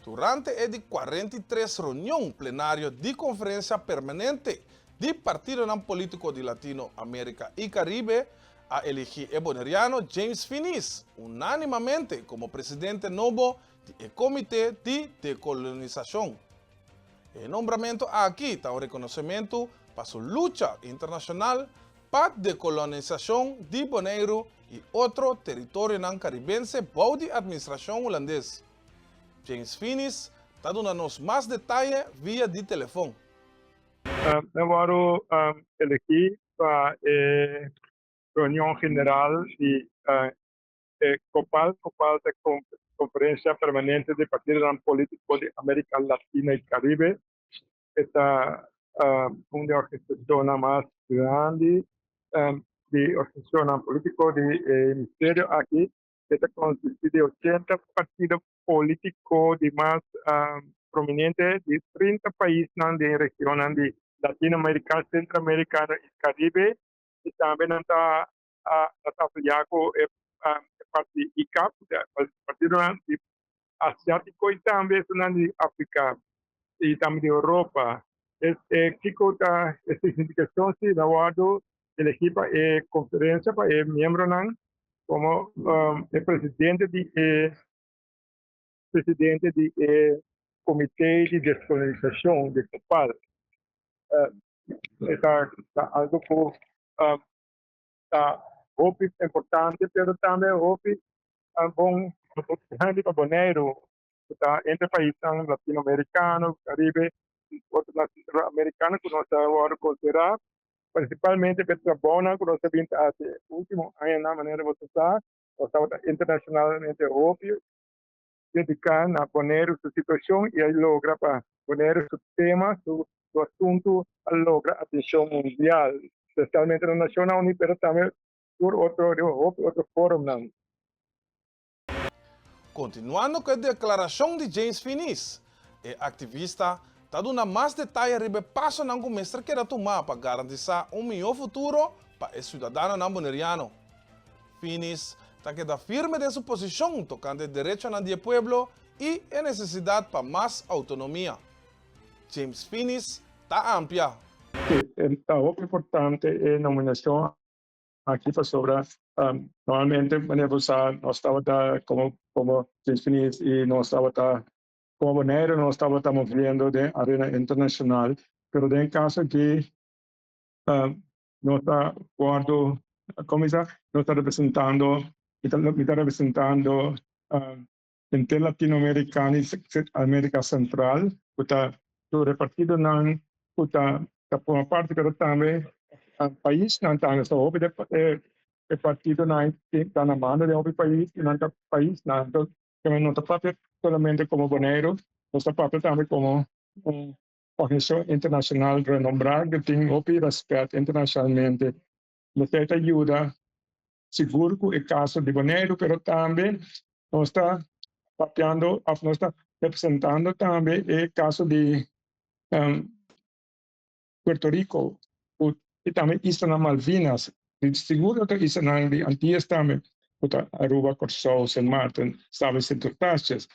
Durante e di 43 reunion plenario di Konferensia Permanente di Partidonan Polítiko di Latino Amérika i Karibe, a eligí e boneriano James Finies unánimamente komo presidente nobo di e Komité di Dekolonisashon. E nombramentu aki ta un rekonosementu pa su lucha internashonal pa dekolonisashon di Boneiru i otro teritorionan karibense bou di atministrashon hulandes. James Finies ta duna nos mas detaye via di telefon. Mi a wòrdu elegí pa e reunion general di e COPAL. COPAL ta e Konferensia Permanente di Partidonan Polítiko di Amérika Latina i Karibe. E ta un di e organisashonnan mas grandi di organisashonnan polítiko di e hemisferio aki. E ta konsistí di 80 partido polítiko di mas prominente di 30 paisnan den regionnan di Latinoamerika, Sentroamerikano i Karibe i tambe nan ta ta afiliá ku e parti ICAP, partidonan di Asiátiko i tambe esunnan di Afrika i tambe di Europa. E kiko ta e signifikashon si nan wòrdu elegí pa e konferensia pa e miembronan komo e presidente di e presidente di e Komité di Deskolonisashon di COPAL. E ta algu ku ta hopi importante pero tambe hopi bon grandi pa Boneiru ku ta entre paisnan latinoamerikano, Karibe i otro latinoamerikano ku nos ta wòrdu konsiderá prinsipalmente pa e trabounan ku nos a bin ta hasi e último añanan. Manera bo ta sa, nos tabata internashonalmente hopi dediká na Boneiru su situashon i a logra pa Boneiru su tema, su asuntu a logra atenshon mundial, spesialmente na Nashonnan Uní pero tambe tur otro riba hopi otro forumnan. Kontinuando ku e deklarashon di James Finies, e aktivista ta duna mas detaye riba e pasonan ku mester keda tumá pa garantisá un mihó futuro pa e siudadanonan boneriano. Finies ta keda firme den su posishon tokante e derechonan di e pueblo i e nesesidat pa mas outonomia. James Finies ta ampia. Ta hopi importante e nominashon aki pasobra normalmente manera bo sa nos tabata komo komo James Finies i nos tabata komo Boneiru nos tabata moviendo den arena internashonal, pero den kaso aki nos ta wòrdu komo bisa nos ta representando mi ta representando henter Latinoamericano i America Central ku ta tur e partidonan ku ta forma parti, pero tambe paisnan tambe. So hopi di e partidonan ta na mando den hopi pais i nan ta paisnan. Enton no ta papia solamente komo Boneiru, nos ta papia tambe komo un organisashon internashonal renombrá ku tin hopi rèspèt internashonalmente. Mester ta yuda sigur ku e kaso di Boneiru, pero tambe nos ta papiando òf nos ta representando tambe e kaso di Puerto Rico i tambe islanan Malvinas, di sigur otro islanan di Antillas tambe ku ta Aruba, Kòrsou, Sint Maarten, Saba i Sint Eustatius.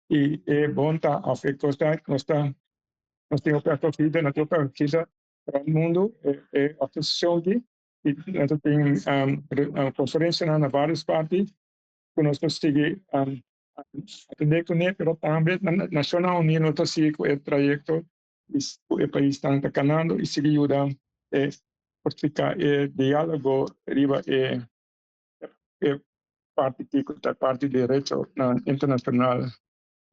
I e bon ta òf e kos ta nos ta nos tin hopi akogida, nos tin hopi akogida rònt mundu e organisashon aki i nos ta tin konferensianan na vários parti ku nos ta sigui atendé kuné, pero tambe na Nashonnan Uní nos ta sigui ku e trayekto ku e paisnan ta kanando i sigui yuda e fortifiká e diálogo riba e parti ku ta parti di derechonan internashonal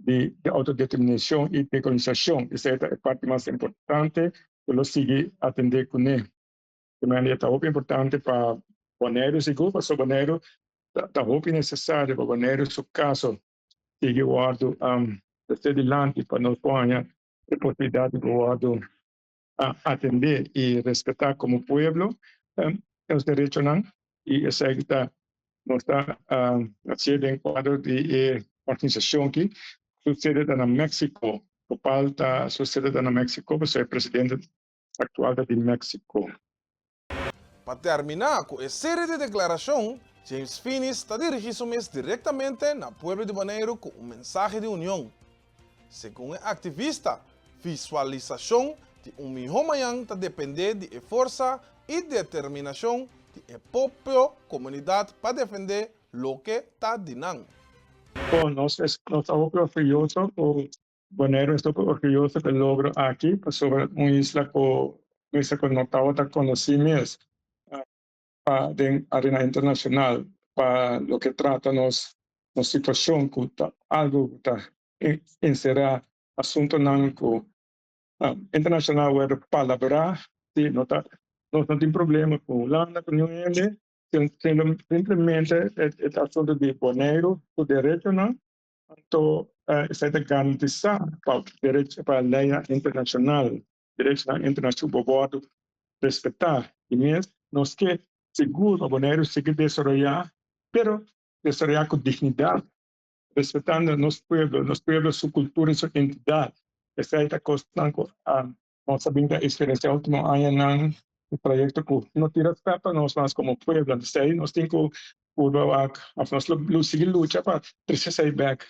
di outodeterminashon i dekolonisashon. Esei ta e parti mas importante ku lo sigui atendé kuné. Di manera ta hopi importante pa Boneiru sigur, pasobra Boneiru ta hopi nesesario pa Boneiru su kaso sigui wòrdu trese dilanti pa nos por haña e posibilidat di por wòrdu atendé i respetá komo pueblo nos derechonan, i esei ta nos ta hasié den kuadro di e organisashon aki. Su sede ta na Mexico, Copal ta su sede ta na Mexico pasobra e presidente aktual ta di Mexico. Pa terminá ku e serie di deklarashon, James Finies ta dirigí su mes direktamente na pueblo di Boneiru ku un mensahe di union. Segun e aktivista, visualisashon di un mihó mañan ta dependé di e forsa i determinashon di e propio komunidat pa defendé loke ta di nan. Bon, nos nos ta hopi orguyoso ku Boneiru es hopi orguyoso ku e logro aki pasobra un isla ku un isla ku no tabata konosí mes pa den arena internashonal pa loke trata nos nos situashon ku ta algu ku ta enserá asuntonan ku internashonal wòrdu palabrá si no ta nos no tin problema ku Hulanda ku niun hende simplemente e ta asuntu di Boneiru su derechonan anto esei ta garantisá pa derecho pa leinan internashonal derechonan internashonal por wòrdu respetá i mes nos ke sigur pa Boneiru sigui desaroyá pero desaroyá ku dignidat respetando nos pueblo, nos pueblo su cultura y su identidad. Esey ta cosnan cu nos a bin ta experiencia ultimo añanan, e trayecto cu no tin respet pa nos mas como pueblo. Esey nos tin cu purba wak of nos lo sigui lucha pa trece esey bek,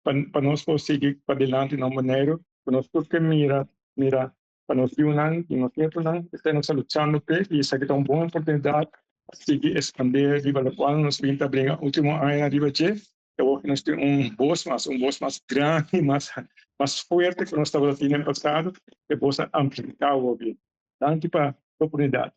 pa nos por sigui padilanti na un manera cu nos tur ke mira, mira pa nos yunan y nos nietonan. Esey nos ta luchando p'e y esaki ta un bon oportunidad pa sigui expande riba locual nos bin ta bringa ultimo añanan riba dje. Y awor nos tin un bos mas, un bos mas grandi, mas mas fuerte cu nos tabata tin den pasado. E bos a amplifica awor bien. Danki pa e oportunidad.